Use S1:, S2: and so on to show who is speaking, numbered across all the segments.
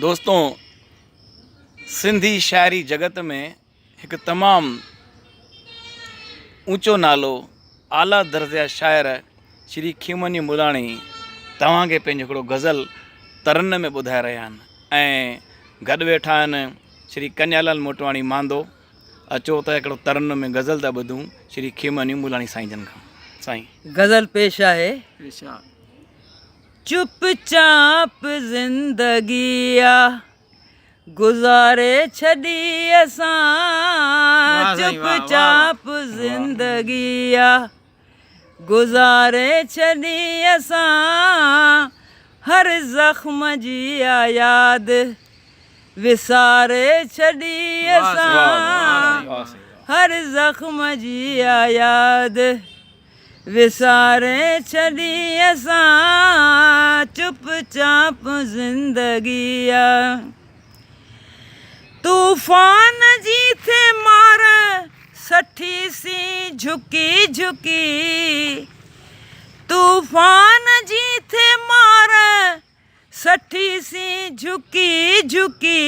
S1: دوستو سنڌي شاعري جڳت ۾ هڪ تمام اوچو نالو اعليٰ درجه شاعر شري کيمني ملاڻي توهان کي پنهنجو هڪڙو غزل ترن ۾ ٻڌائي رهيا آهن ۽ گڏ ويٺا آهن شري ڪنيالال موٽواڻي ماندو اچو ته هڪڙو ترن ۾ غزل ٿا ٻڌون شري کيمني ملاڻي سائين جن کان سائين.
S2: غزل پيش آهي. چپ چاپ زندگي آ گذاري ڇڏي اسان چپ چاپ زندگي آ گذاري ڇڏي اسان هر زخم جي آ ياد وساري ڇڏي اسان هر زخم جي آ ياد وساري ڇڏي اسان چپ چاپ زندگي آ طوفان جي ٿي مار سٺي سين جهڪي جهڪي طوفان جي ٿي مار سٺي سين جهڪي جهڪي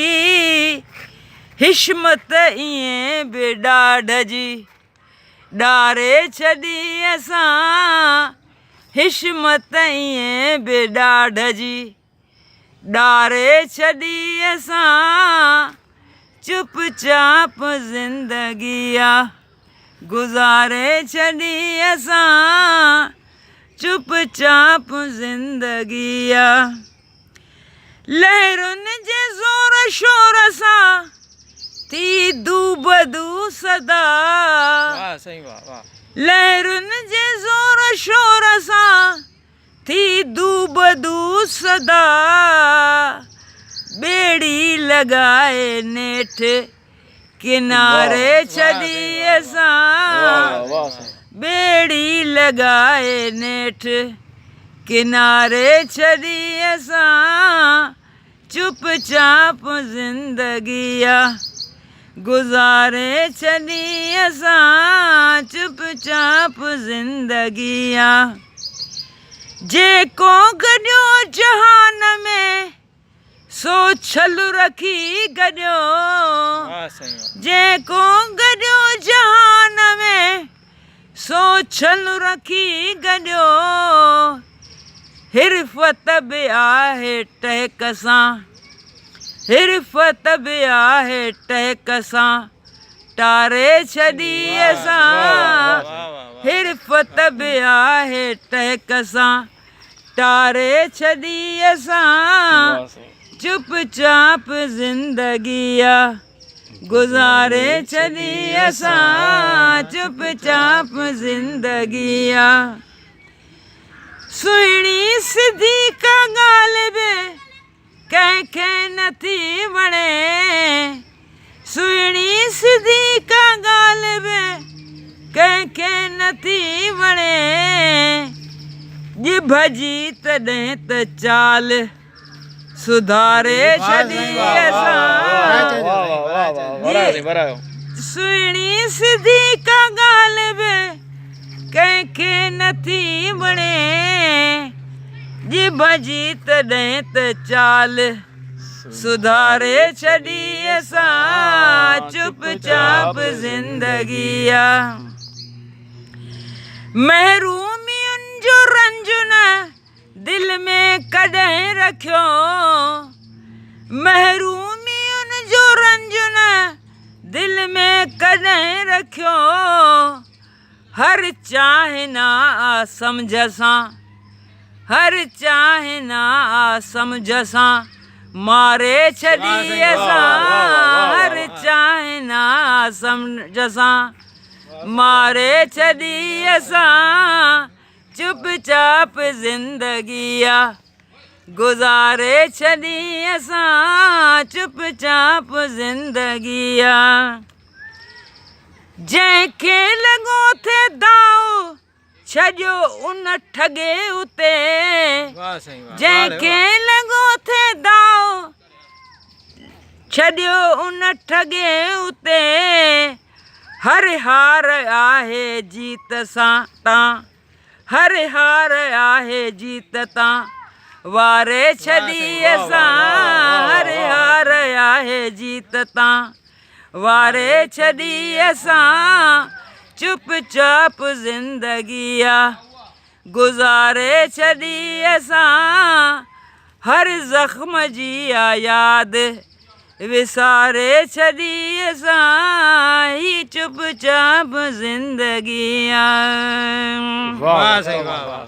S2: حشمت ائين به ڏاڍ جي ڏاري ڇڏي اسان حشمت ائين به ڏاڍ جي ڏاري ڇڏي اسان چپ چاپ زندگي آ گذاري ڇڏي اسان چپ چاپ زندگي آ لهرن جي زور شور سان ٿي دوبدو صدا لهرن جي زور شور سان ٿي دوبدو صدا ٻيڙي لڳائي نيٺ ڪناري ڇڏي اسان ٻيڙي لڳائي نيٺ ڪناري ڇڏي اسان چپ چاپ زندگي آ گذاري ڇڏي اسان چپ چاپ زندگي آ جيڪو گڏيو جهان ۾ سو ڇل رکي گڏيو جيڪو گڏيو جهان ۾ سو ڇل رکي گڏيو حرفت به آهي ٽهڪ سان حرفت به آهي ٽهڪ سان ٽاري ڇڏي اسان حرفت به آهي ٽهڪ سان ٽاري ڇڏي اسان چپ چاپ زندگي آ گذاري ڇڏي اسان چپ چاپ زندگي آ سهڻي سڌي ڪا ڳالهه به ڪنهن کي نٿي وڻي سهڻي سڌي ڪا ڳالهه به ڪنهن کي نٿي وڻي ڄڀ جي تڏهن ته چال سڌاري ڇڏي اسان سهڻي سڌي ڪا ڳالهه به ڪنهن کي نٿي وڻي ڄڀ جي تڏهن ته چال سڌاري ڇڏي اسان چپ چاپ زندگي آ محرومين جو رنج نه دل ۾ ڪڏهن رکيو محرومين جو رنج نه دل ۾ ڪڏهن رکيو هر چاهنا آ سمجهه سان هر چاهنا آ سمجهه سان ماري ڇڏي اسان هر چاهنا آ سمجهه سان ماري ڇڏي اسان چپ چاپ زندگي آ گذاري ڇڏي اسان چپ چاپ زندگي آ جنهن کي لڳو ٿي داء ڇڏيو ان ٺڳي اتي جنهن کي لڳو ٿي داء ڇڏيو ان ٺڳي اتي هر هار آهي جيت سان تان هر هار آهي جيت تان واري ڇڏي اسان هر هار آهي جيت تان واري ڇڏي اسان چپ چاپ زندگي آ گذاري ڇڏي اسان هر زخم جي آ ياد وساري ڇڏي اسان هي چپ چاپ زندگي آ.
S1: واھ سائين واھ.